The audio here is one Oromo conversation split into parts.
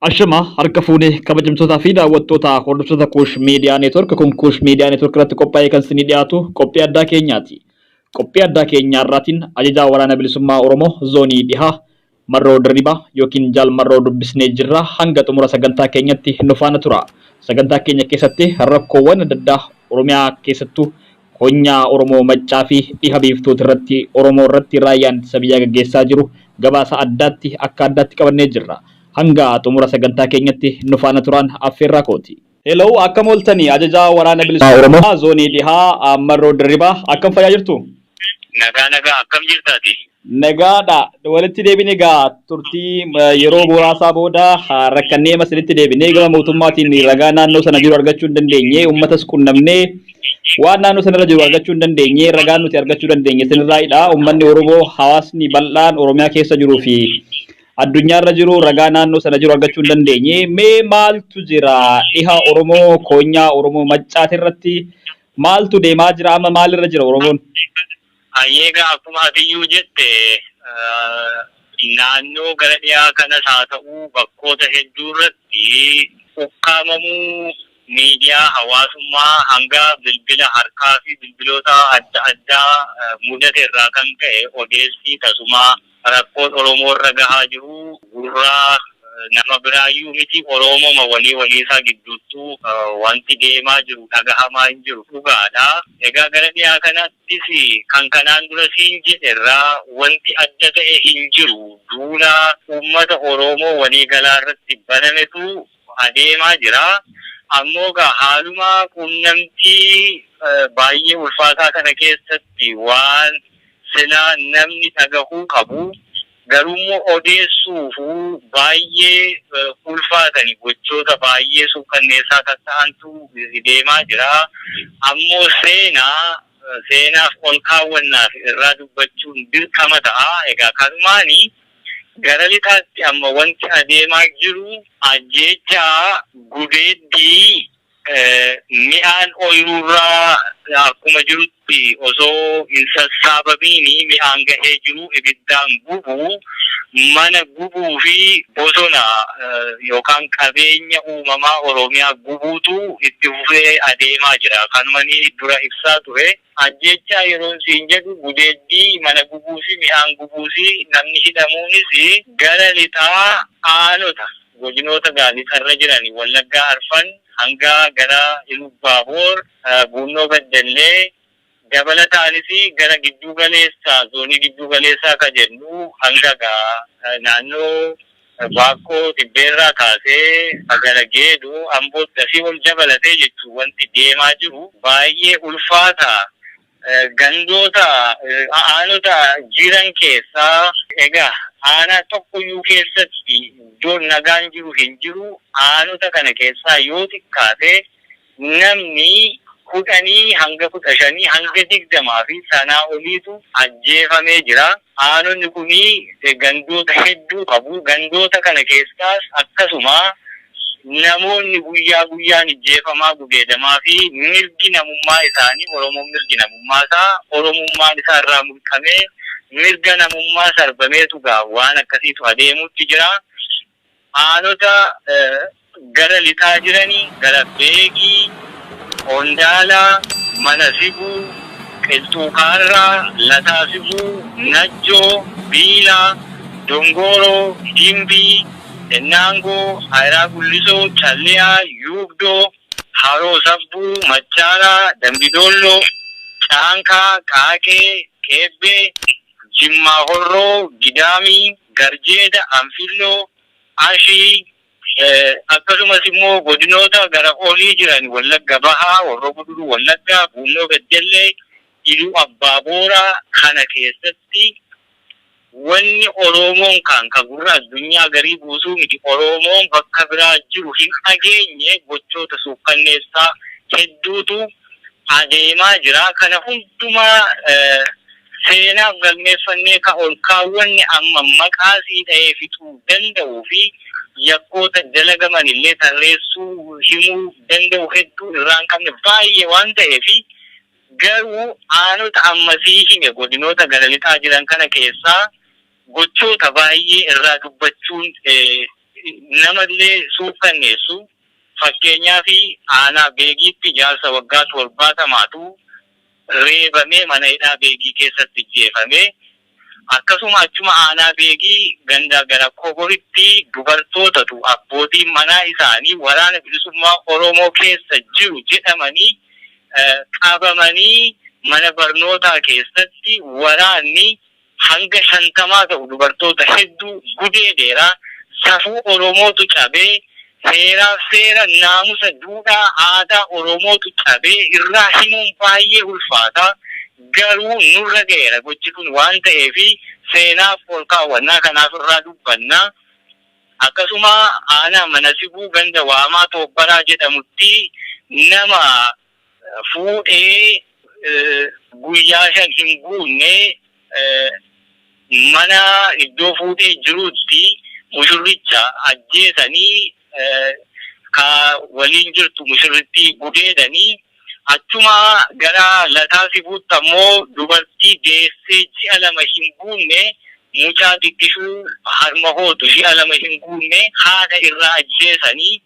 Ashama harka fuunee kabajamtootaa fi daawwattoota hordoftoota Kuush Miidiyaa Neetwork kun Kuush Miidiyaa Neetwork irratti qophaa'ee kan isinii dhiyaatu qophii addaa keenyaati. Qophii addaa keenyaa irraatiin ajajaa waraana bilisummaa Oromoo zoonii dhihaa Marroo Dirribaa yookiin Jaal Marroo dubbisnee jirra. Hanga xumura sagantaa keenyatti nu faana tura. Sagantaa keenya keessatti rakkoowwan adda addaa Oromiyaa keessattuu konyaa Oromoo Maccaa fi dhiha biiftuuti irratti Oromoo irratti raayyaan ittisa biyyaa gaggeessaa jiru gabaasa addaatti akka addaatti qabannee jirra. Hanga xumura sagantaa keenyatti nu faana turaan affeerraa kooti. Hello, akkam ooltanii ajajaa waraana bilisummaa Oromoo zoonii dhihaa Marroo Dirribaa akkam fayyaa jirtu? Nagaa nagaa akkam jirtaati? Nagaadha. Walitti deebine egaa turtii yeroo muraasaa booda rakkannee masinitti deebinee gama mootummaatiin ragaa naannoo sana jiru argachuu hin dandeenye uummatas qunnamnee waan naannoo sanarra jiru argachuu hin dandeenye ragaan nuti argachuu dandeenye sinirraayidha. Uummanni Oromoo hawaasni bal'aan Oromiyaa keessa jiruu fi addunyaarra jiru ragaa naannoo sana jiru argachuu hin dandeenye. Mee maaltu jira dhiha Oromoo koonyaa Oromoo Maccaati irratti maaltu deemaa jira amma maalirra jira Oromoon? Egaa akkuma atiyyuu jette naannoo gara dhiyaa kanas haa ta'u bakkoota hedduu irratti ukkaamamuu miidiyaa hawaasummaa hanga bilbila harkaa fi bilbiloota adda addaa mudate irraa kan ka'e odeessi tasumaa rakkoon Oromoo irra gahaa jiru gurraa nama biraayyuu miti Oromooma walii waliisaa gidduuttuu wanti deemaa jiru dhagahamaa hin jiru dhugaadha. Egaa gara dhiyaa kanattis kan kanaan dura siin jedhe irraa wanti adda ta'e hin jiru. Duula uummata Oromoo walii galaa irratti banametu adeemaa jira. Ammoo egaa haaluma quunnamtii baay'ee ulfaataa kana keessatti waan silaa namni dhagahuu qabu garuummoo odeessuufu baay'ee ulfaatani gochoota baay'ee suukkanneessaa kan ta'antu deemaa jira. Ammoo seenaa seenaaf ol kaawwannaaf irraa dubbachuun dirqama ta'a. Egaa kanumaani gara lixaatti amma wanti adeemaa jiru ajjeechaa gudeeddii mi'aan ooyiruurraa akkuma jirutti osoo hin sassaabamiini mi'aan gahee jiru ibiddaan gubu, mana gubuu fi bosona yookaan qabeenya uumamaa Oromiyaa gubuutu itti fufee adeemaa jira. Kanumani dura ibsaa ture. Ajjeechaa yeroon siin jedhu gudeeddii, mana gubuu fi mi'aan gubuu fi namni hidhamuunis gara lixaa aanota godinoota gaa lixarra jiran Wallaggaa Arfan hanga gara Ilubbaaboor, Buunnoo Beddellee dabalataanis gara gidduu galeessa zoonii gidduu galeessaa ka jennu hanga gaa naannoo Baakkoo Tibbeerraa kaasee gara Geedoo Ambootti asii ol dabalatee jechuun wanti deemaa jiru baay'ee ulfaata. Gandoota aanota jiran keessaa egaa aanaa tokkoyyuu keessatti iddoon nagaan jiru hin jiru. Aanota kana keessaa yoo xiqqaate namni 10 hanga 15 hanga 20 fi sanaa oliitu ajjeefamee jira. Aanonni kun gandoota hedduu qabu. Gandoota kana keessaas akkasuma namoonni guyyaa guyyaan ijjeefamaa, gudeedamaa fi mirgi namummaa isaanii Oromoon mirgi namummaa isaa Oromummaan isaa irraa mulqamee mirga namummaa sarbameetu gaa waan akkasiitu adeemuutti jira. Aanota gara lixaa jiranii gara Beegii, Qondaalaa, Mana Sibuu, Qilxuu Kaarraa, Lataa Sibuu, Najjoo, Biilaa, Dongooroo, Gimbii, Ennaangoo, Ayiraa Gullisoo, Calliyaa, Yuubdoo, Haroo Sabbuu, Machaaraa, Dambidoolloo, Caankaa, Qaaqee, Qeebbee, Jimmaa Horroo, Gidaamii, Garjeeda, Anfilloo, Ashii, akkasumas immoo godinoota gara olii jiran Wallagga Bahaa, Horroo Guduruu Wallaggaa, Buunnoo Beddellee, Iluu Abbaa Booraa kana keessatti wanni Oromoon kaan ka gurra addunyaa garii buusuu miti Oromoon bakka biraa jiru hin dhageenye gochoota suukkanneessaa hedduutu adeemaa jira. Kana hundumaa seenaaf galmeeffannee ka ol kaawwanne amma maqaa sii dhahee fixuu danda'uu fi yakkoota dalagaman illee tarreessuu himuu danda'u hedduu irraa hin qabne baay'ee waan ta'eef garuu aanota amma sii hime godinoota gara lixaa jiran kana keessaa gochoota baay'ee irraa dubbachuun Namallee suukkanneessu. Fakkeenyaaf aanaa Beegiitti jaarsa waggaa 70tu reebamee mana hidhaa Beegii keessatti ijjeefame. Akkasuma achuma aanaa Beegii ganda gara Koboritti dubartootatu abbootiin manaa isaanii Waraana Bilisummaa Oromoo keessa jiru jedhamanii qabamanii mana barnootaa keessatti waraanni hanga shantamaa ta'u dubartoota hedduu gudeedeera. Safuu Oromootu cabee, seeraaf seera, naamusa, duudhaa, aadaa Oromootu cabee irraa himuun baay'ee ulfaata. Garuu nurra ga'eera gochi kun waan ta'eef seenaaf ol kaawwanna, kanaaf irraa dubbanna. Akkasuma aanaa Manasibuu ganda Waamaa Toobbaraa jedhamutti nama fuudhee guyyaa 5 hin guunne mana iddoo fuudhee jirutti mushurricha ajjeesanii ka waliin jirtu mushurrittii gudeedanii. Achuma gara Lataa Sibuutti ammoo dubartii deessee ji'a 2 hin guunne mucaa xiqqishuu harma hootu ji'a 2 hin guunne haadha irraa ajjeesanii.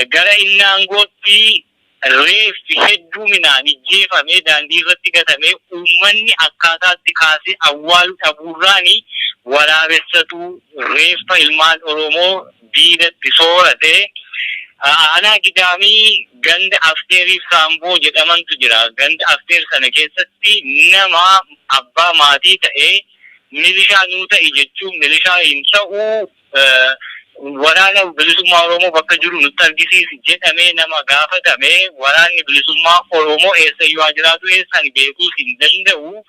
Gara Innaangootti reeffi hedduuminaan ijjeefamee daandii irratti gatamee uummanni akkaataatti kaasee awwaalu dhabuurraani waraabessatu reeffa ilmaan Oromoo diidatti soorate. Aanaa Gidaamii ganda Afteeriif Saamboo jedhamantu jira. Ganda Afteer sana keessatti nama abbaa maatii ta'e milishaa nuu ta'i jechuun milishaa hin ta'u, waraana bilisummaa Oromoo bakka jiru nutti argisiisi jedhamee nama gaafatame. Waraanni bilisummaa Oromoo eessayyuu haa jiraatu eessaan beekuus hin danda'u.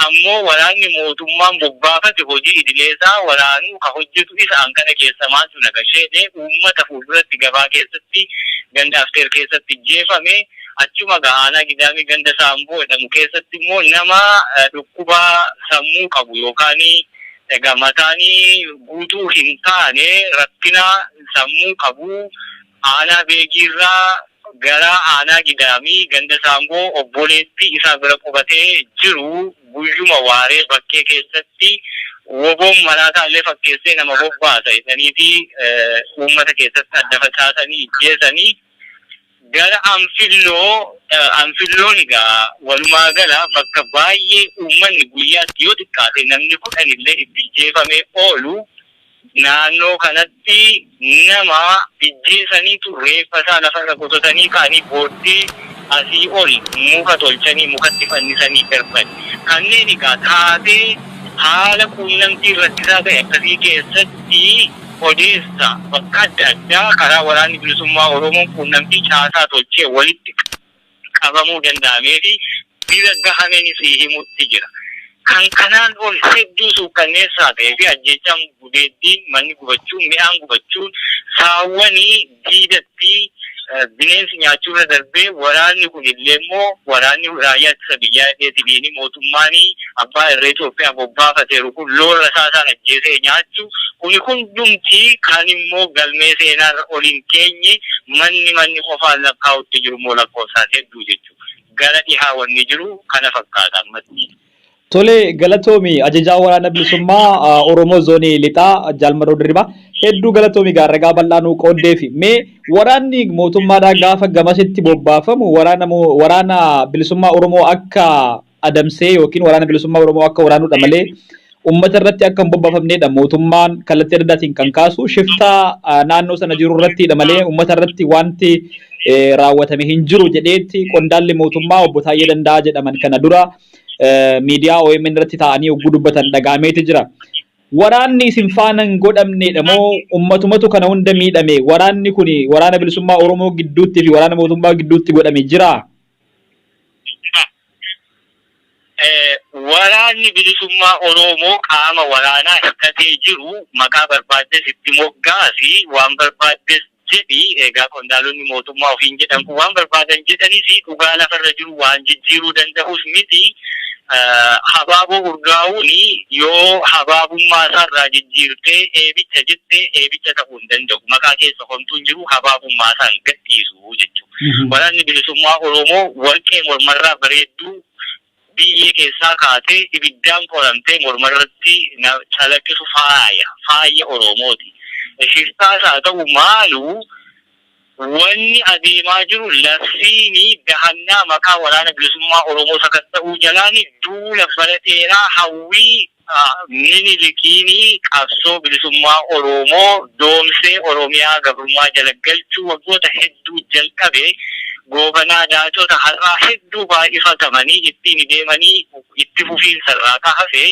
Ammoo waraanni mootummaan bobbaafate hojii idileesaa waraanuu ka hojjetu isa an kana keessa maaltu na gasheedhe uummata fuulduratti gabaa keessatti ganda Afteer keessatti ijjeefame. Achuma gaa aanaa Gidaamii ganda Saamboo jedhamu keessatti immoo nama dhukkuba sammuu qabu yookaan egaa mataan guutuu hin taane rakkina sammuu qabu aanaa Beegiirraa gara aanaa Gidaamii ganda Saamboo obboleettii isaa bira qubatee jiru guyyuma waaree bakkee keessatti woboon maraataa illee fakkeessee nama bobbaasa jedhaniiti uummata keessatti adda facaasanii ijjeesanii. Gara Anfilloo, Anfilloon egaa walumaa gala bakka baay'ee uummanni guyyaatti yoo xiqqaate namni 10 illee itti ijjeefamee oolu. Naannoo kanatti nama ijjeesaniitu reeffa isaa lafarra qotatanii ka'anii booddee asii ol muka tolchanii mukatti fannisanii darban. Kanneen egaa taatee haala quunnamtiin rakkisaa ta'e akkasii keessatti odeessa bakka adda addaa karaa Waraanni Bilisummaa Oromoon quunnamtii caasaa tolchee walitti qabamuu danda'ameefi bira gahameen sii himutti jira. Kan kanaan ol hedduu suukkanneessaa ta'ee fi ajjeechaan, gudeeddiin, manni gubachuun, mi'aan gubachuun, saawwani diidatti bineensi nyaachuurra darbee waraanni kun illee immoo waraanni raayyaa ittisa biyyaa jedheetiniin mootummaan abbaa irree Itoophiyaa bobbaafateeru kun loon rasaasaan ajjeesee nyaachuu kuni hundumti kan immoo galmee seenaarra ol hin keenye manni manni qofaan lakkaa'utti jiru immoo lakkoofsaan hedduu jechuudha. Gara dhihaa wanni jiru kana fakkaata ammatti. Tole, galatoomi ajajaa waraana bilisummaa Oromoo zoonii lixaa Jaal Marroo Dirribaa, hedduu galatoomi. Gaa ragaa bal'aa nuu qooddeefi. Mee waraanni mootummaadhaa gaafa gamasitti bobbaafamu waraana bilisummaa Oromoo akka adamsee yookiin waraana bilisummaa Oromoo akka waraanudha malee uummata irratti akka hin bobbaafamnedha mootummaan kallattii adda addaatiin kan kaasu. Shiftaa naannoo sana jiru irrattidha malee uummata irratti wanti raawwatame hin jiru jedheetti qondaalli mootummaa obbo Taayyee Danda'aa jedhaman kana dura miidiyaa OMN irratti taa'anii yogguu dubbatan dhaga'ameeti jira. Waraanni isin faana hin godhamnedha moo uummatumatu kana hunda miidhame? Waraanni kun waraana bilisummaa Oromoo gidduutti fi waraana mootummaa gidduutti godhame jiraa? Waraanni bilisummaa Oromoo qaama waraanaa hidhatee jiru maqaa barbaaddes itti moggaasi, waan barbaaddes jedhi. Egaa qondaalonni mootummaa ofiin jedhan kun waan barbaadan jedhanis dhugaa lafarra jiru waan jijjiiruu danda'us miti. Habaaboo urgaa'uun yoo habaabummaa isaarraa jijjiirtee eebicha jette eebicha ta'uu hin danda'u. Maqaa keessa homtuu hin jiru, habaabummaa isaan gadhiisu jechuudha. Waraanni bilisummaa Oromoo warqee mormarraa bareedduu biyyee keessaa kaatee ibiddaan qoramtee mormarratti calaqqisu faaya Oromooti. Shiftaas haa ta'u maaluu, wanni adeemaa jiru labsiini dahannaa maqaa Waraana Bilisummaa Oromoo sakatta'uu jalaani duula bara dheeraa hawwii Minilikiini qabsoo bilisummaa Oromoo doomsee Oromiyaa gabrummaa jala galchuu waggoota hedduu jalqabe Goobanaa Daacota har'aa hedduu baay'ifatamanii ittiin deemanii itti fufiinsa irraa ka hafe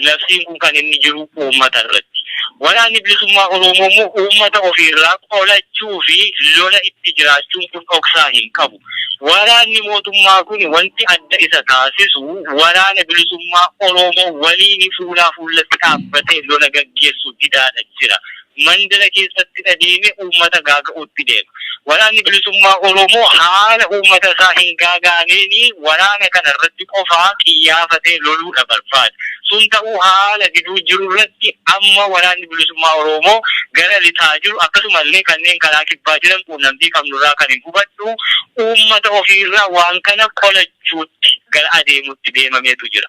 labsiin kun kan inni jiru uummata irratti. Waraanni Bilisummaa Oromoo immoo uummata ofiirraa qolachuu fi lola itti jiraachuun kun dhoksaa hin qabu. Waraanni mootummaa kun wanti adda isa taasisu Waraana Bilisummaa Oromoo waliin fuulaa fuullatti dhaabbatee lola gaggeessu didaadha jira. Mandara keessatti deemee uummata gaaga'uutti deema. Waraanni Bilisummaa Oromoo haala uummata isaa hin gaagaaneeni waraana kana irratti qofaa qiyyaafatee loluudha barbaada. Sun ta'uu haala diduu jiru irratti amma Waraanni Bilisummaa Oromoo gara lixaa jiru, akkasumallee kanneen karaa kibbaa jiran quunnamtii qabnurraa kan hin hubadhu, uummata ofiirraa waan kana qolachuutti gara adeemutti deemameetu jira.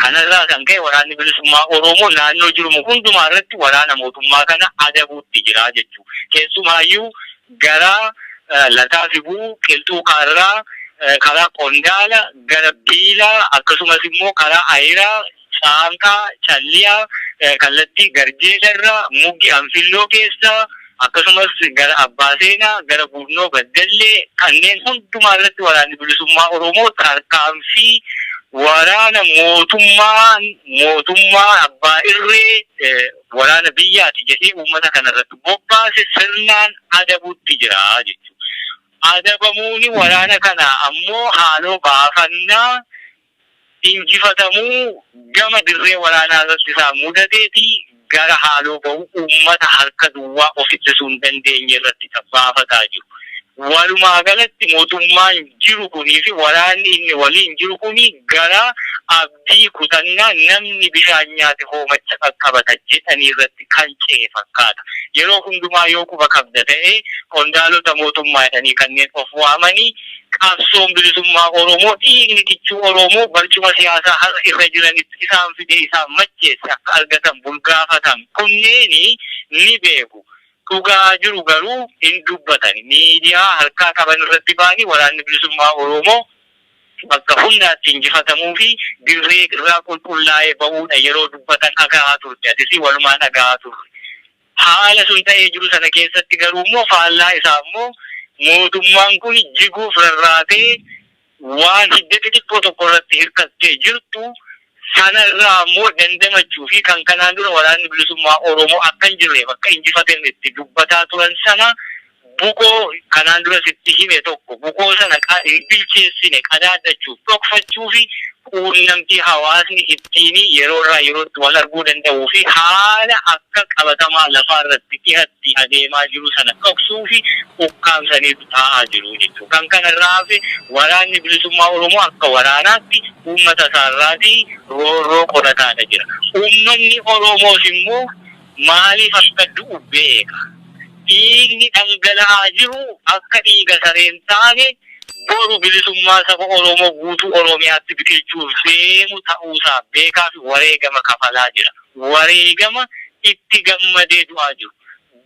Kanarraa kan ka'e Waraanni Bilisummaa Oromoo naannoo jirumu hundumaa irratti waraana mootummaa kana adabuutti jira jechuudha. Keessumaayyuu gara Lataa Sibuu, Qilxuu Kaarraa, karaa Qondaala, gara Biilaa, akkasumas immoo karaa Ayiraa, Caanqaa, Calliyaa, kallattii Garjeesarraa, Muggi Anfilloo keessa, akkasumas gara Abbaa Seenaa, gara Buurnoo Baddallee, kanneen hundumaa irratti Waraanni Bilisummaa Oromoo tarkaanfii waraana mootummaa mootummaa abbaa irree waraana biyyaati jedhee uummata kana irratti bobbaase sirnaan adabuutti jira jechuudha. Adabamuun waraana kana ammoo haaloo baafannaa injifatamuu gama dirree waraanaa irratti isaan mudateeti gara haaloo ba'uu uummata harka duwwaa of ittisuu hin dandeenye irratti baafataa jiru. Walumaa galatti mootummaan jiru kunii fi waraanni inni waliin jiru kuni gara abdii kutannaa namni bishaan nyaate hoomacha qaqqabata jedhanii irratti kan ce'e fakkaata. Yeroo hundumaa yoo quba qabda ta'e, qondaalota mootummaa jedhanii kanneen of waamanii, qabsoon bilisummaa Oromoo, dhiigni kichuu Oromoo barcuma siyaasaa har'a irra jiranitti isaan fidee isaan macheesse akka argatan bulgaafatan kunneeni ni beeku. Dhugaa jiru garuu hin dubbatani. Miidiyaa harkaa qaban irratti ba'anii Waraanni Bilisummaa Oromoo bakka hundaatti injifatamuu fi dirree irraa qulqullaa'ee ba'uudha yeroo dubbatan dhagahaa turte. Atis walumaan dhagahaa turre. Haala sun ta'ee jiru sana keessatti garuu immoo faallaa isaa immoo mootummaan kun jiguuf rarraatee waan hidda xixiqqoo tokko irratti hirkattee jirtu sana irraa immoo dandamachuu fi kan kanaan dura Waraanni Bilisummaa Oromoo akka hin jirreef akka injifatamne itti dubbataa turan sana, bukoo kanaan dura sitti hime tokko, bukoo sana hin bilcheessine qadaaddachuuf, dhokfachuu fi quunnamtii hawaasni ittiin yeroo irraa yerootti wal arguu danda'uu fi haala akka qabatamaa lafaa irratti dhihatti adeemaa jiru sana dhoksuu fi ukkaamsaniitu taa'aa jiru jechuudha. Kan kana irraa hafe Waraanni Bilisummaa Oromoo akka waraanaatti uummata isaa irraatii roorroo qolataadha jira. Uummanni Oromoos immoo maaliif akka du'u beeka. Dhiigni dhangala'aa jiru akka dhiiga saree hin taane, boru bilisummaa saba Oromoo guutuu Oromiyaatti biqilchuuf deemu ta'uusaa beekaa fi wareegama kafalaa jira. Wareegama itti gammadee du'aa jiru.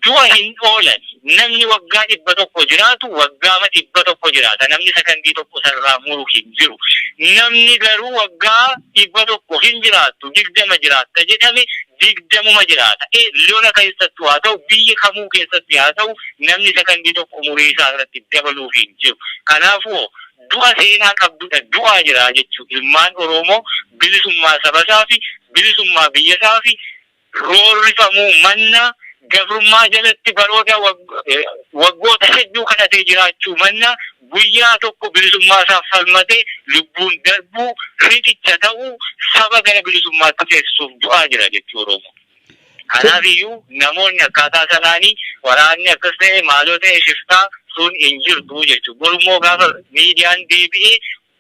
Du'a hin oolan. Namni waggaa 100 jiraatu waggaama 100 jiraata. Namni sakandii tokko isarraa muru hin jiru. Namni garuu waggaa 100 hin jiraattu, 20 jiraatta jedhame digdamuma jiraata. Lola keessattuu haa ta'u, biyya kamuu keessatti haa ta'u, namni sakandii tokko umurii isaa irratti dabaluuf hin jiru. Kanaafuu du'a seenaa qabdudha du'aa jira jechuudha. Ilmaan Oromoo bilisummaa saba isaa fi bilisummaa biyya isaa fi roorrifamuu manna, gabrummaa jalatti baroota waggoota hedduu kadhatee jiraachuu manna, guyyaa tokko bilisummaa isaaf falmatee lubbuun darbuu, riqicha ta'uu, saba gara bilisummaatti ceesisuuf du'aa jira jechuu Oromoo. Kanaaf iyyuu namoonni akkaataa sanaanii waraanni akkas ta'e, maaloo ta'e, shiftaa sun hin jirtu jechuudha. Borummoo gaafa miidiyaan deebi'ee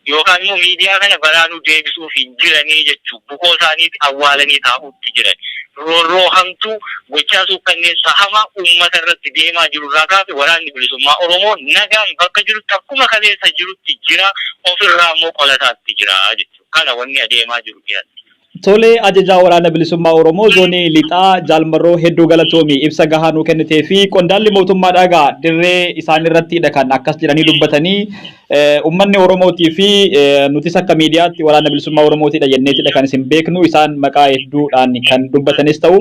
yookaan immoo miidiyaa kana baraanuu deebisuuf hin jiranii jechuudha. Bukoo isaaniitti awwaalanii taa'uutti jiran. Roorroo hamtuu, gochaa suukkanneessaa hamaa uummata irratti deemaa jiru irraa kaase Waraanni Bilisummaa Oromoo nagaan bakka jirutti akkuma kaleessa jirutti jira, ofirraa immoo qolataatti jira jechuudha. Kana wanni adeemaa jiru dhiyaatti. Tole, ajajaa waraana bilisummaa Oromoo zoonii lixaa Jaal Marroo, hedduu galatoomi ibsa gahaa nuu kennitee fi qondaalli mootummaa dhagaa dirree isaan irrattidha kan akkas jedhanii dubbatanii uummanni Oromootii fi nutis akka miidiyaatti waraana bilisummaa Oromootiidha jenneetidha kan isin beeknu, isaan maqaa hedduudhaan kan dubbatanis ta'u.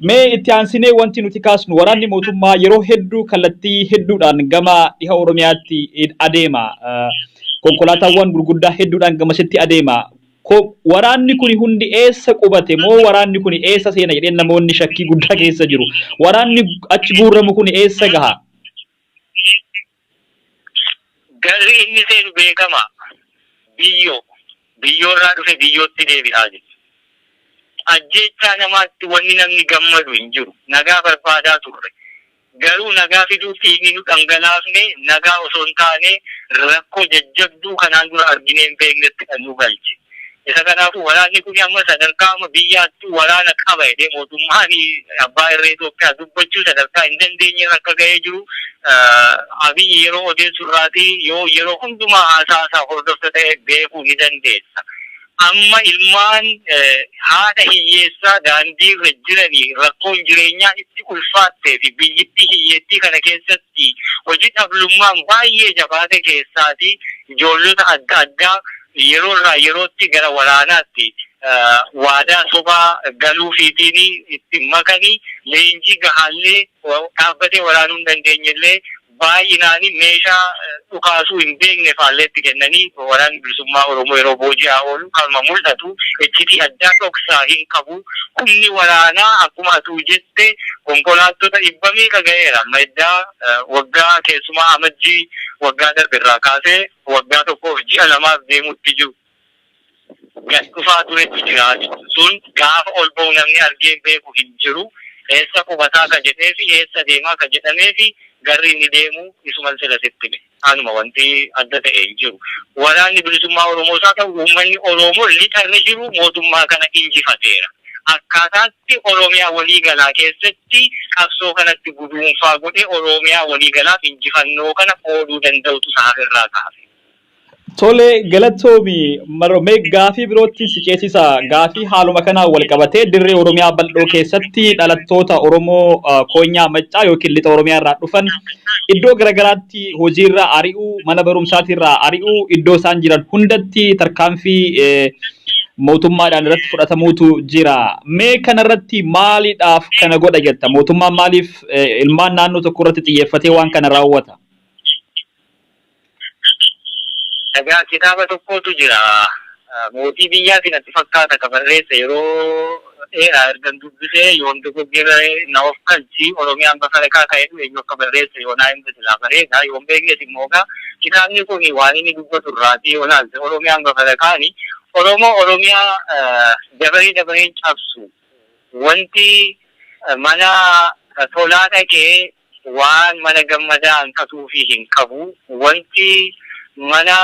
Mee itti aansinee wanti nuti kaasnu, waraanni mootummaa yeroo hedduu kallattii hedduudhaan gama dhiha Oromiyaatti adeema. Konkolaataawwan gurguddaa hedduudhaan gamasitti adeema. Waraanni kuni hundi eessa qubate moo waraanni kuni eessa seena jedheen namoonni shakkii guddaa keessa jiru. Waraanni achi guurramu kuni eessa gaha? Garri inni seenu beekama. Biyyoo. Biyyoorraa dhufe biyyootti deebi'aa jiru. Ajjeechaa namaatti wanni namni gammadu hin jiru. Nagaa barbaadaa turre. Garuu nagaa fiduu dhiigni nu dhangalaafne nagaa osoo hin taane rakkoo jajjabduu kanaan dura arginee hin beeknetti kan nu galche. Isa kanaafuu waraanni kun amma sadarkaa amma biyyaatti waraana qaba jedhee mootummaan abbaa irree Itoophiyaa dubbachuu sadarkaa hin dandeenye irra akka ga'ee jiru Abiyyi yeroo odeessu irraatii yoo yeroo hundumaa haasaa isaa hordofta ta'e beekuu ni dandeessa. Amma ilmaan haadha hiyyeessaa daandiirra jiranii rakkoon jireenyaa itti ulfaattee fi biyyittii hiyyeettii kana keessatti hojii dhablummaan baay'ee jabaate keessaati ijoollota adda addaa yeroo irraa yerootti gara waraanaatti waadaa sobaa galuufiitiin itti makanii, leenjii gahaallee dhaabbatee waraanuu hin dandeenyellee, baay'inaanii meeshaa dhukaasuu hin beekne faallee itti kennanii, waraanni bilisummaa Oromoo yeroo booji'aa oolu kanuma mul'atu. Iccitii addaa dhoksaa hin qabu. Humni waraanaa akkuma atuu jette konkolaattota dhibba meeqa ga'eera. Amma eddaa waggaa, keessumaa Amajjii waggaa darbe irraa kaasee waggaa tokkoof ji'a lamaaf deemutti jiru. Gad dhufaa turetu jira. Sun gaafa ol ba'u namni argee beeku hin jiru. Eessa qubataa ka jedhee fi eessa deemaa ka jedhamee fi garri inni deemu isuman sila sitti hime. Anuma wanti adda ta'e hin jiru. Waraanni bilisummaa Oromoo isaa ta'u uummanni Oromoo lixa irra jiru mootummaa kana injifateera. Akkaataatti Oromiyaa walii galaa keessatti qabsoo kanatti guduunfaa godhee Oromiyaa walii galaaf injifannoo kana qooduu danda'utu isaa irraa kaase. Tole, galatoomi Marro. Mee gaafii birootti si ceesisa. Gaafii haaluma kanaan wal qabatee, dirree Oromiyaa bal'oo keessatti dhalattoota Oromoo koonyaa Maccaa yookiin lixa Oromiyaa irraa dhufan iddoo garaagaraatti hojiirra ari'uu, mana barumsaatirraa ari'uu, iddoo isaan jiran hundatti tarkaanfii mootummaadhaan irratti fudhatamuutu jira. Mee kanarratti maaliidhaaf kana godha jetta? Mootummaan maaliif ilmaan naannoo tokko irratti xiyyeeffatee waan kana raawwata? Egaa kitaaba tokkotu jira. Mootii biyyaati natti fakkaata ka barreesse, yeroo dheeraa ergan dubbisee, yoon dogoggore na of galchi. Oromiyaan Bafarekaa ka jedhu eenyu akka barreesse yoo naa himte silaa bareeda. Yoon beeknes immoo egaa kitaabni kun waan inni dubbatu irraatii yoo laalte, Oromiyaan Bafarekaani Oromoo Oromiyaa dabaree dabareen cabsu, wanti mana tolaa dhaqee waan mana gammadaa hanqatuufii hin qabu. Wanti mana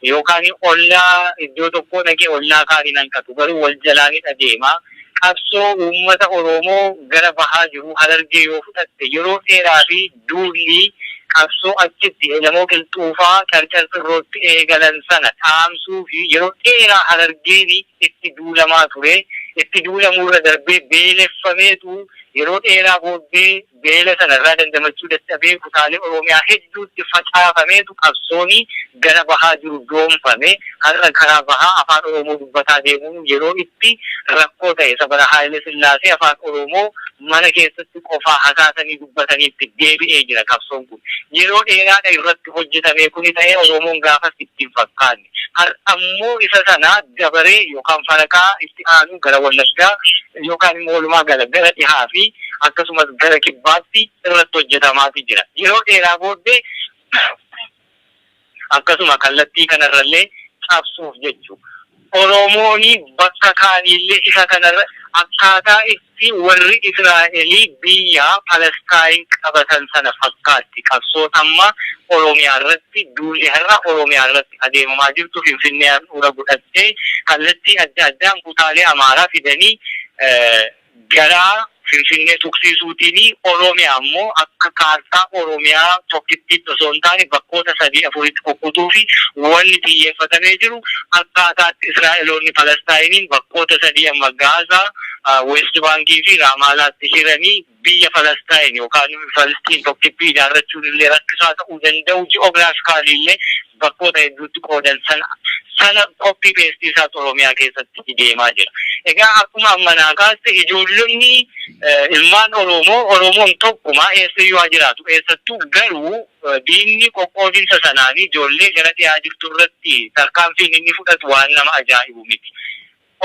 yookaan ollaa iddoo tokkoo dhaqee ollaa kaaniin hanqatu garuu wal jalaa ni adeema. Qabsoo uummata Oromoo gara bahaa jiru, Harargee yoo fudhatte, yeroo dheeraa fi duulli qabsoo achitti Elemoo Qilxuufaa Carcar Xirrootti eegalan sana dhaamsuu fi yeroo dheeraa Harargeen itti duulamaa ture. Itti duulamuurra darbee beeleffameetu yeroo dheeraa booddee beela sana irraa dandamachuu dadhabee kutaalee Oromiyaa hedduutti facaafameetu qabsooni gara bahaa jiru doomfame. Har'a karaa bahaa afaan Oromoo dubbataa deemuun yeroo itti rakkoo ta'e, isa bara Haayile Sillaasee afaan Oromoo mana keessatti qofaa hasaasanii dubbataniitti deebi'ee jira qabsoon kun. Yeroo dheeraadha irratti hojjetamee kuni ta'ee Oromoon gaafas itti hin fakkaanne. Har'ammoo isa sana dabaree yookaan farakaa itti aanu gara Wallaggaa yookaan immoo walumaa gala gara dhihaa fi akkasumas gara kibbaatti irratti hojjetamaati jira. Yeroo dheeraa booddee akkasuma kallattii kanarrallee cabsuuf jechu. Oromooni bakka kaaniillee isa kanarra akkaataa itti warri Israa'elii biyya Palestaayin qabatan sana fakkaatti. Qabsoon amma Oromiyaa irratti, duulli har'a Oromiyaa irratti adeemamaa jirtu, Finfinnee handhuura godhattee kallattii adda addaan kutaalee Amaaraa fidanii gara Finfinnee tuqsiisuutiin Oromiyaa immoo akka kaartaa Oromiyaa tokkittiitti osoo hin taane bakkoota sadii afuritti kukkutuu fi wanni xiyyeeffatamee jiru akkaataatti Israa'eloonni Falastaayiniin bakkoota sadii amma Gaazaa, West Baankii fi Raamaalaatti hiranii biyya Falastaayin yookaan Falistiin tokkittii ijaarrachuun illee rakkisaa ta'uu danda'u, geographically illee bakkoota hedduutti qoodan sana copy paste isaatu Oromiyaa keessatti deemaa jira. Egaa akkuma amma naa kaaste, ijoollonni ilmaan Oromoo, Oromoon tokkuma, eessayyuu haa jiraatu, eessattuu garuu diinni qoqqoodinsa sanaan ijoollee gara dhiyaa jirtu irratti tarkaanfiin inni fudhatu waan nama ajaa'ibu miti.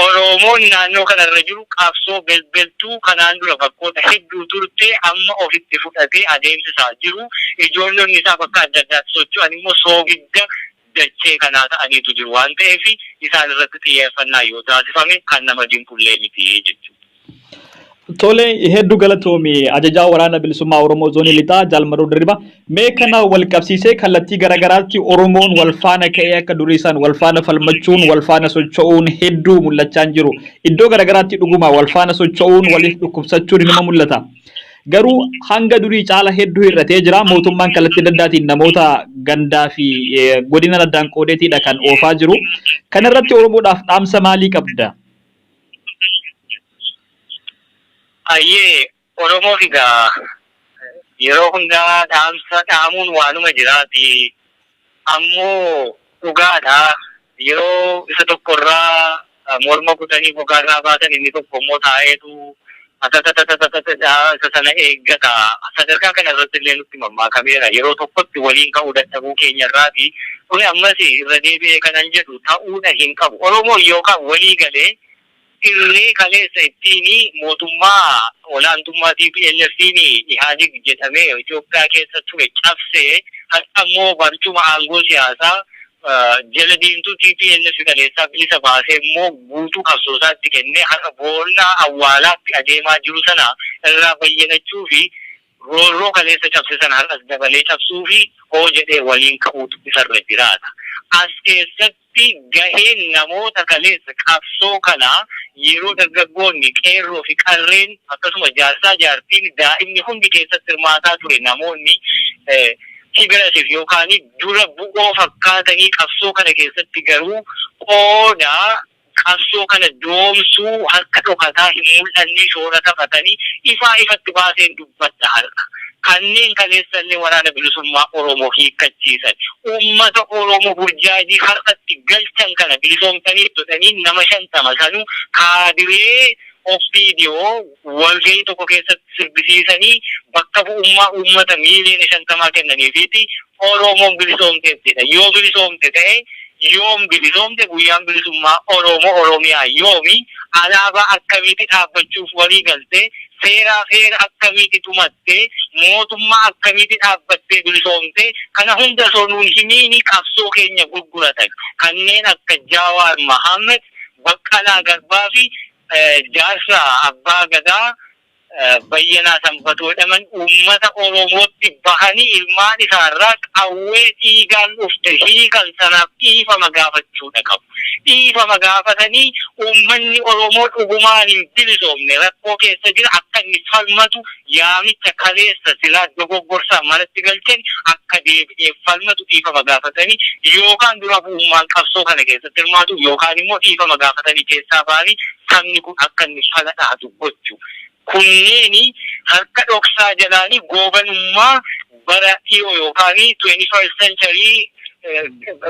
Oromoon naannoo kanarra jiru qabsoo belbeltuu kanaan dura bakkoota hedduu turte amma ofitti fudhatee adeemsisaa jiru. Ijoollonni isaa bakka adda addaatti socho'an immoo soogidda dachee kanaa ta'aniitu jiru waan ta'eef, isaan irratti xiyyeeffannaa yoo taasifame kan nama dinqullee miti jechuudha. Tole, hedduu galatoomi, ajajaa waraana bilisummaa Oromoo zoonii lixaa Jaal Marroo Dirriba. Mee kana wal qabsiisee kallattii garaagaraatti Oromoon wal faana ka'ee akka durii isaan wal faana falmachuun, wal faana socho'uun hedduu mul'achaa hin jiru. Iddoo garaagaraatti dhuguma wal faana socho'uun, waliif dhukkubsachuun nima mul'ata. Garuu hanga durii caala hedduu hir'atee jira. Mootummaan kallattii adda addaatiin namoota gandaa fi godina addaan qoodeetiidha kan oofaa jiru. Kanarratti Oromoodhaaf dhaamsa maalii qabda? Ayyee, Oromoof egaa yeroo hundaa dhaamsa dhaamuun waanuma jiraati. Ammoo dhugaadha. Yeroo isa tokkorraa morma kutanii gogaarraa baasan, inni tokko immoo taa'eetu isa sana eeggata. Sadarkaa kana irratti illee nutti mammaakameera. Yeroo tokkotti waliin ka'uu dadhabuu keenyarraati. Kuni ammas irra deebi'ee kanan jedhu ta'uudha hin qabu. Oromoon yookaan walii galee irree kaleessa ittiin mootummaa olaantummaa TPLF'n Ihaadig jedhamee Itoophiyaa keessa ture cabsee, har'a immoo barcuma aangoo siyaasaa jala deemtuu TPLF kaleessaa bilisa baasee immoo guutuu qabsoosaatti kennee har'a boolla awwaalaatti adeemaa jiru sana irraa bayyanachuu fi roorroo kaleessa cabse sana har'as dabalee cabsuu fi hoo jedhee waliin ka'uutu isarra jiraata. As keessatti gaheen namoota kaleessa qabsoo kanaa yeroo dargaggoonni, qeerroo fi qarreen, akkasuma jaarsaa, jaartiin, daa'imni hundi keessatti hirmaataa ture, namoonni figurative yookaan dura bu'oo fakkaatanii qabsoo kana keessatti garuu qooda qabsoo kana doomsuu harka dhokataa hin mul'anne shoora taphatanii ifaa ifatti baaseen dubbadha har'a. Kanneen kaleessallee waraana bilisummaa Oromoo hiikkachiisan, uummata Oromoo burjaajii har'atti galchan kana bilisoomtanii jedhanii nama 50 sanuu kaadiree OPDO walgahii tokko keessatti sirbisiisanii bakka bu'ummaa uummata miiliyoona 50 kennaniifiiti Oromoon bilisoomteettidha. Yoo bilisoomte ta'e, yoom bilisoomte? Guyyaan bilisummaa Oromoo Oromiyaa yoomi? Alaabaa akkamiiti dhaabbachuuf walii galte? Seeraa heera akkamiiti tumatte? Mootummaa akkamiiti dhaabbattee bilisoomte? Kana hunda osoo nuun himiini qabsoo keenya gurguratan. Kanneen akka Jawaar Mohammed, Baqqalaa Garbaa fi jaarsa abbaa gadaa Bayyanaa Sanbatoo jedhaman uummata Oromootti bahanii ilmaan isaarraa qawwee dhiigaan dhufte hiikan sanaaf dhiifama gaafachuudha qabu. Dhiifama gaafatanii uummanni Oromoo dhugumaan hin bilisoomne, rakkoo keessa jira, akka inni falmatu yaamicha kaleessa silaa dogoggorsaa manatti galchan akka deebi'ee falmatu dhiifama gaafatanii yookaan dura bu'ummaan qabsoo kana keessatti hirmaatu yookaan immoo dhiifama gaafatanii keessaa ba'anii sabni kun akka inni fala dhahatu gochuu. Kunneeni harka dhoksaa jalaanii goobanummaa bara dhiyoo yookaan 21st century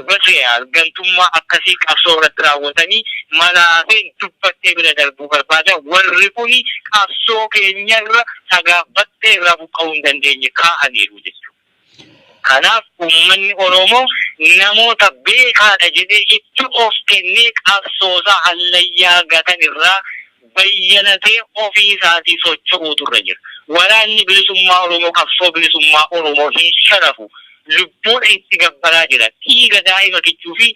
betrayal, gantummaa akkasii qabsoo irratti raawwatanii malaafeen dubbadhee bira darbuu barbaada. Warri kuni qabsoo keenyarra sagaabbattee irraa buqqa'uu hin dandeenye kaa'aniiru jechuudha. Kanaaf uummanni Oromoo namoota beekaadha jedhee itti of kennee qabsoosaa hallayyaa gatan irraa bayyanatee ofii isaatii socho'uutu irra jira. Waraanni bilisummaa Oromoo qabsoo bilisummaa Oromoo hin sharafu. Lubbuudha itti gabbaraa jira. Dhiiga daa'ima kichuu fi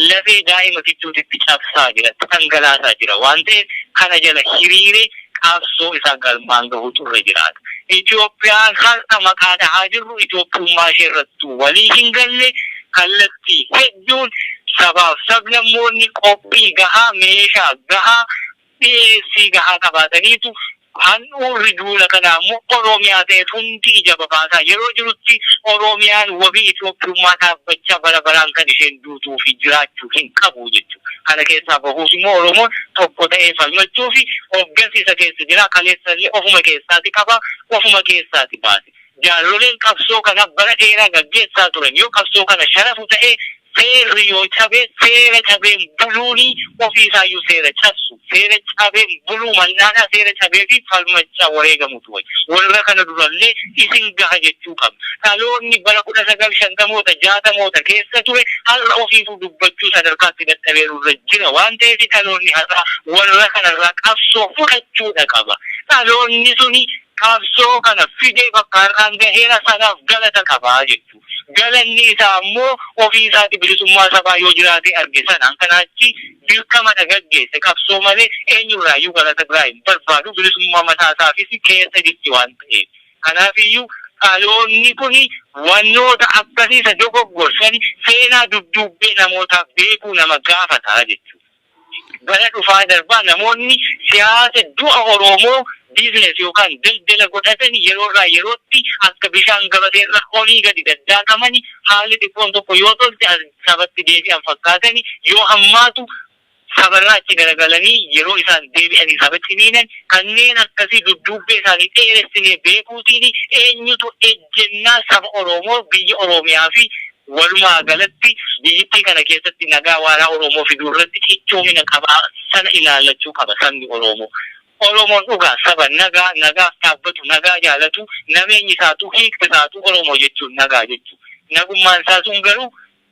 lafee daa'ima kichuutitti cabsaa jira. Dhangalaasaa jira. Waan ta'eef kana jala hiriiree qabsoo isaa galmaan gahuutu irra jiraata. Itoophiyaan har'a maqaa dhahaa jirru Itoophiyummaa ishee irrattuu walii hin galle, kallattii hedduun sabaaf sablammoonni qophii gahaa, meeshaa gahaa, dhiyeessii gahaa qabaataniitu Handhuurri duula kanaa immoo Oromiyaa ta'e hundi ija babaasaa yeroo jirutti Oromiyaan wabii Itoophiyummaa dhaabbachaa bara baraan kan isheen duutuu fi jiraachuu hin qabu jechuudha. Kana keessaa bahuuf immoo Oromoon tokko ta'ee falmachuu fi hooggansi isa keessa jira. Kaleessallee ofuma keessaati qaba, ofuma keessaati baase. Jaarroleen qabsoo kana bara dheeraa gaggeessaa turan yoo qabsoo kana sharafu ta'ee, seerri yoo cabe, seera cabeen buluuni ofiisaayyuu seera cabsu. Seera cabeen buluu mannaadhaa seera cabee fi falmachaa wareegamutu wayya. Warra kana durallee isin gaha jechuu qabna. Dhaloonni bara 1950moota 60moota keessa ture har'a ofiifuu dubbachuu sadarkaatti dadhabeeru irra jira waan ta'eef, dhaloonni har'aa warra kanarraa qabsoo fudhachuudha qaba. Dhaloonni suni qabsoo kana fidee bakka har'aan gaheera, sanaaf galata qabaa jechuudha. Galanni isaa ammoo ofii isaati bilisummaa sabaa yoo jiraatee arge sanaan kanaachi dirqamadha gaggeesse qabsoo malee eenyurraayyuu galata biraa hin barbaadu, bilisummaa mataa isaafis keessa jirti waan ta'eef. Kanaafiyyuu dhaloonni kun wannoota akkasii isa dogoggorsani seenaa dudduubbee namootaa beekuu nama gaafata jechuudha. Bara dhufaa darbaa namoonni siyaasa du'a Oromoo business yookaan daldala godhatan yeroo irraa yerootti akka bishaan gabatee irra olii gadi daddaakamani, haalli xiqqoon tokko yoo tolte as sabatti deebi'an fakkaatani, yoo hammaatu sabarraa achi garagalanii yeroo isaan deebi'anii saba ciniinan, kanneen akkasii dudduubbee isaanii dheeressinee beekuutiin eenyutu ejjennaa saba Oromoo, biyya Oromiyaa fi walumaa galatti biyyittii kana keessatti nagaa waaraa Oromoo fiduu irratti cichoomina qabaa sana ilaallachuu qaba sabni Oromoo. Oromoon dhugaa saba nagaa, nagaaf dhaabbatu, nagaa jaalatu, nameenyi isaatu, hiikti isaatu Oromoo jechuun nagaa jechuudha. Nagummaan isaa sun garuu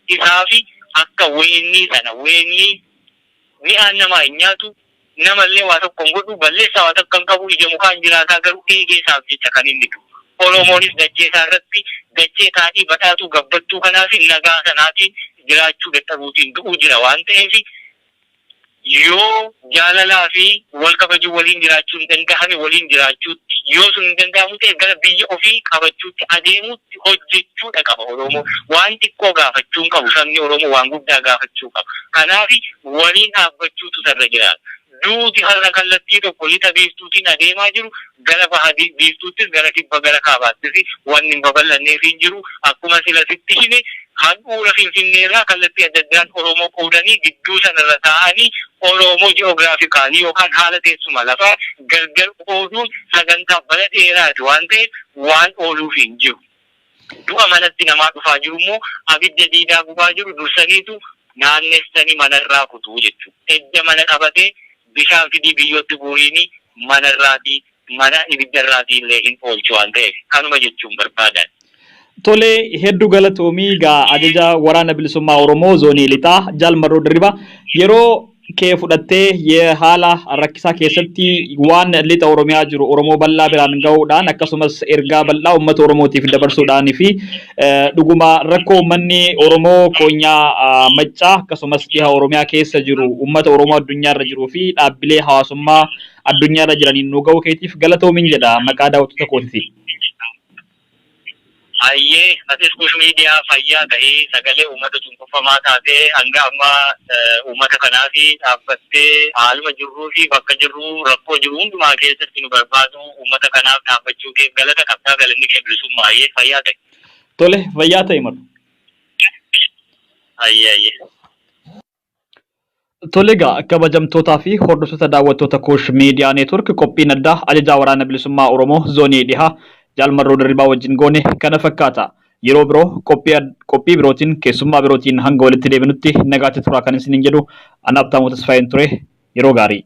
isaafi akka weennii sana, weennii mi'aan namaa hin nyaatu, namallee waa tokko hin godhu, balleessaa waa takka hin qabu, ija mukaan jiraataa, garuu eegee isaaf jecha kan inni du'u. Oromoonis dachee isaa irratti dachee taadhii badhaatuu gabbattuu kanaa fi nagaa sanaatiin jiraachuu dadhabuutiin du'uu jira waan ta'eef, yoo jaalalaa fi wal kabajuu waliin jiraachuu hin dandahame waliin jiraachuutti, yoo sun hin danda'amu ta'e gara biyya ofii qabachuutti adeemuutti hojjechuudha qaba Oromoo. Waan xiqqoo gaafachuu hin qabu sabni Oromoo, waan guddaa gaafachuu qaba. Kanaaf waliin dhaabbachuutu isarra jiraata. Duuti har'a kallattii tokko lixa biiftuutiin adeemaa jiru gara baha biiftuuttis, gara kibba, gara kaabaattis wanni hin babal'anneef hin jiru. Akkuma sila sitti hime, handhuura Finfinneerraa kallattii adda addaan Oromoo qoodanii gidduu sanarra taa'anii Oromoo geographically yookaan haala teessuma lafaa gargar qooduun sagantaa bara dheeraati waan ta'eef waan ooluuf hin jiru. Du'a manatti namaa dhufaa jiru immoo, abidda diidaa gubaa jiru dursaniitu naannessanii manarraa kutuu jechuudha. Edda mana qabatee bishaan fidii biyyootti guuriini manarraatii mana ibiddarraatii illee hin oolchu waan ta'eef, kanuma jechuun barbaadan. Tole, hedduu galatoomii egaa ajaja waraana bilisummaa Oromoo zoonii lixaa Jaal Marroo Dirribaa, yeroo kee fudhattee haala rakkisaa keessatti waan lixa Oromiyaa jiru Oromoo bal'aa biraan gahuudhaan, akkasumas ergaa bal'aa uummata Oromootiif dabarsuudhaan fi dhuguma rakkoo uummanni Oromoo koonyaa Maccaa akkasumas dhiha Oromiyaa keessa jiru uummata Oromoo addunyaarra jiruu fi dhaabbilee hawaasummaa addunyaarra jiraniin nu gahuu keetiif galatoomiin jedha maqaa daawwattoota kootiiti. Hayyee, atis Kush Miidiyaa fayyaa ta'ee, sagalee uummata cunqurfamaa taatee hanga ammaa uummata kanaaf dhaabbattee, haaluma jirruu fi bakka jirru rakkoo jiru hundumaa keessatti nu barbaadu uummata kanaaf dhaabbachuu keef galata qabdaa, galanni kee bilisummaa. Hayyee, fayyaa ta'e. Tole, fayyaa ta'e Marru. Hayyee, hayyee. Tole egaa, kabajamtootaa fi hordoftoota daawwattoota Kuush Miidiyaa Neetwork, qophiin addaa ajajaa waraana bilisummaa Oromoo zoonii dhihaa Jaal Marroo Dirribaa wajjin goone kana fakkaata. Yeroo biroo qophii birootiin keessummaa birootiin hanga walitti deebinutti nagaatti turaa kan isiniin jedhu anaaf Taamuu Tasfaayeen ture. Yeroo gaarii.